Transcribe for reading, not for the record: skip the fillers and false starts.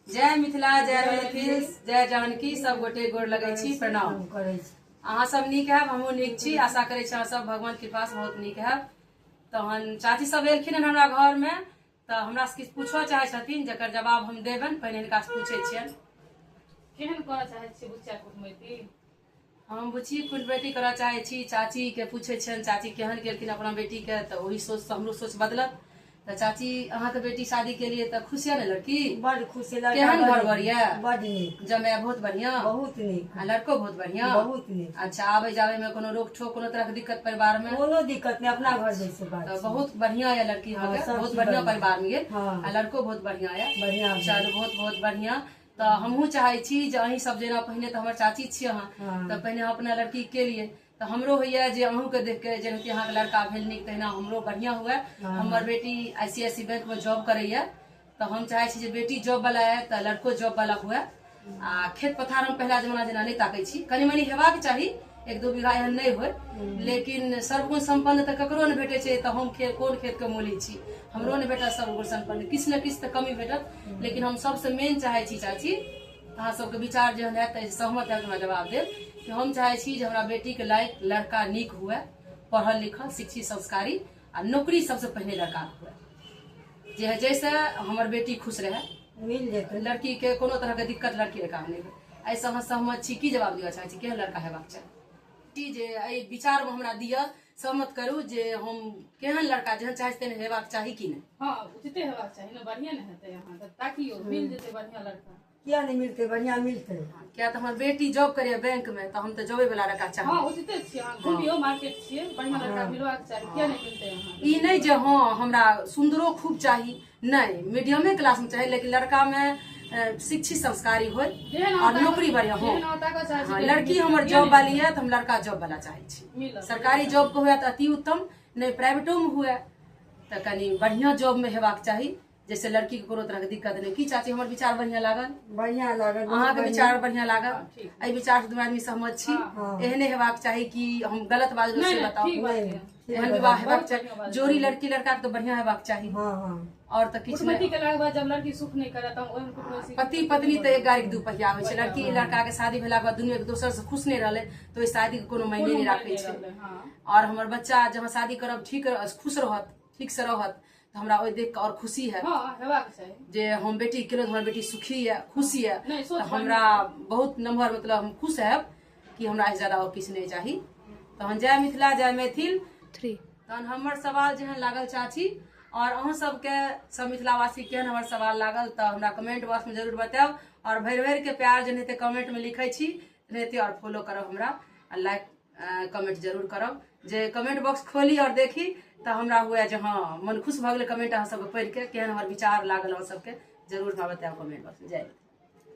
जय मिथिला, जय मैथिल, जय जानकी। सब गोटे गोर लगै छी, प्रणाम करै छी। अहाँ सब नीक हैब, हमहूँ नीक छी। आशा करै छी अहाँ सब भगवान कृपा से बहुत नीक हैब। तहन चाची सब एलखिन हन हमरा घर में, तऽ हमरा से किछु पूछऽ चाहै छथिन जकर जवाब हम देबनि। पहिने हिनका से पूछै छियनि। केहन करऽ चाहै छियै बुच्चा कुटमैती? हम बुच्ची कुटमैती करऽ चाहै छी। चाची के पूछै छियनि चाची केहन केलखिन अपना बेटी के, तऽ ओहि सोच से हमरो सोच बदलत। तऽ चाची, अहाँके बेटी शादी के लिए तऽ खुश यऽ ने लड़की? बड खुश है लड़का। केहन बड घर बर यऽ? बड नीक। जमाय बहुत बढ़िया? बहुत नीक। आ लड़को बहुत बढ़िया? बहुत नीक। अच्छा, आबै जाबै में कोनो रोक ठोक, कोनो तरह के दिक्कत परिवार में? कोनो दिक्कत नहि, अपना घर जैसे बात तऽ छै। बहुत बढ़िया यऽ लड़की अहाँके? हँ, सब बहुत चीज बढ़िया बढ़िया। परिवार में गेल। हँ। आ लड़को बहुत बढ़िया यऽ? बढ़िया। चलू, बहुत बहुत बढ़िया। तऽ हमहूँ चाहै छी जे अहीं सब जेना पहिने तऽ हमर चाची छी अहाँ, तऽ पहिने हम अपना लड़की के लिए तऽ हमरो होइया जे अहूँके देख के जेनाकि अहाँके लड़का भेल नीक, तहिना हमरो बढ़िया हुए। हमर बेटी आईसीआईसी बैंक में जॉब करैया, तऽ हम चाहै छी जे बेटी जॉब वाला है तऽ लड़को जॉब वाला हुए। आ खेत पथार हम पहिला जमाना जेना नहि ताकै छी, कनि मनि हेबाक चाही, 1-2 बीघा एहन नहि होय, लेकिन सर्वगुण सम्पन्न तऽ ककरो नहि भेटै छै। तऽ हम कोन खेत के मूली छी, हमरो नहि भेटत सर्वगुण सम्पन्न, किछु ने किछु तऽ कमी भेटत। लेकिन हम सबसँ मेन चाहै छी चाची, अहाँ सबके विचार जेहन हैत तऽ सहमत हैत, हमरा जवाब देब कि हम चाहै छी जे हमरा बेटीके लायक लड़का नीक हुए, पढ़ल लिखल, शिक्षित, संस्कारी आ नौकरी सबसँ पहिने लड़का हुए, जे जाहिसँ हमर बेटी खुश रहै। मिल जेतै। लड़की के कोनो तरह के दिक्कत लड़की के काम नहि होइ। एहिसँ अहाँ सहमत छी? की जवाब दिअ चाहै छी? केहन लड़का हेबाक चाही? जे एहि विचारमे हमरा दिअ, सहमत करू जे हम केहन लड़का जेहन चाहै छी तेहन हेबाक चाही कि नहि? हँ, उचिते हेबाक चाही ने, बढ़िआँ ने हेतै। अहाँ तऽ ताकियौ, मिल जेतै बढ़िआँ लड़का। किया नहि मिलतै, बढ़िया मिलतै। किया तऽ हमर बेटी जॉब करैया बैंक में, तऽ हम तऽ जॉबे वाला लड़का चाहब। हँ, उचिते छियै। अहाँ घुमियौ, मार्केट छियै, बढ़िआँ लड़का मिलबाक चाही। किया नहि मिलतै अहाँ? ई नहि जे हँ हमरा सुन्दरो खूब चाही, नहि, मीडियमे क्लास में चाही, लेकिन लड़का में शिक्षित संस्कारी होय जेहन और नौकरी बढ़िया हो। जेहन अहाँ ताकऽ चाहै छी हँ, तेहन लड़की मिलत। हमर किया जॉब नहि वाली है तऽ हम लड़का जॉब वाला चाहै छी। मिलत। सरकारी जॉब के हुए तऽ अति उत्तम, नहि प्राइवेटो में हुए तऽ कनि बढ़िया जॉब में हेबाक चाही, जैसे लड़की के कोनो तरह के दिक्कत नहि। की चाची, हमर विचार बढ़िया लागल? बढ़िया लागल, बहुत अहाँके बढ़िया। विचार बढ़िया लागल? हँ, ठीक। एहि विचार से दुनू आदमी सहमत छी? हँ। एहने हेबाक चाही कि हम गलत बाजलहुँ नहि से नहि बताउ। ठीक बात नहि, छै। ठीक एहन बात। विवाह हेबाक बहुत चाही, बढ़िआँ बात। जोड़ी लड़की लड़का के तऽ बढ़िया हेबाक चाही। हँ हँ। और तऽ किछु कुटमैती नहि। केलाके बाद जब लड़की सुख नहि करत तऽ ओहन कुटमैती पति पत्नी तऽ एक गाड़ी के दू पहिया होइ छै। लड़की लड़का के शादी भेलाके बाद दुनू एक दोसर से खुश नहि रहलै तऽ ओहि शादी के कोनो मायने नहि राखै छै। हँ। और हमर बच्चा जहाँ शादी करब ठीक खुश रहत, ठीक से रहत, तऽ हमरा ओहि देख के और खुशी है। हँ, हेबाक चाही। जे हम बेटी केलहुँ तऽ हमर बेटी सुखी यऽ, खुशी यऽ। नहि, सोच तऽ हमरा बहुत नम्बर मतलब हम खुश हैब कि हमरा एहिसँ ज्यादा और किछु नहि चाही। तहन जय मिथिला, जय मैथिल। 3। तहन हमर सवाल जेहन लागल चाची, और अहूँ सबके सब मिथिलावासी केहन हमर सवाल लागल तऽ हमरा कमेंट बॉक्स में जरूर बतायब। और भरि भरि के प्यार जेनाहिते कमेंट में लिखै छी तेनाहिते और फॉलो करब हमरा आ लाइक कमेंट जरूर करब, जे कमेंट बॉक्स खोली और देखी तऽ हमरा हुए जे हँ मन खुश भऽ गेलै कमेंट अहाँ सबके पढ़ि के। केहन हमर विचार लागल अहाँ सबके, जरूर हमरा बतायब कमेंट बॉक्स में। जय मिथिला।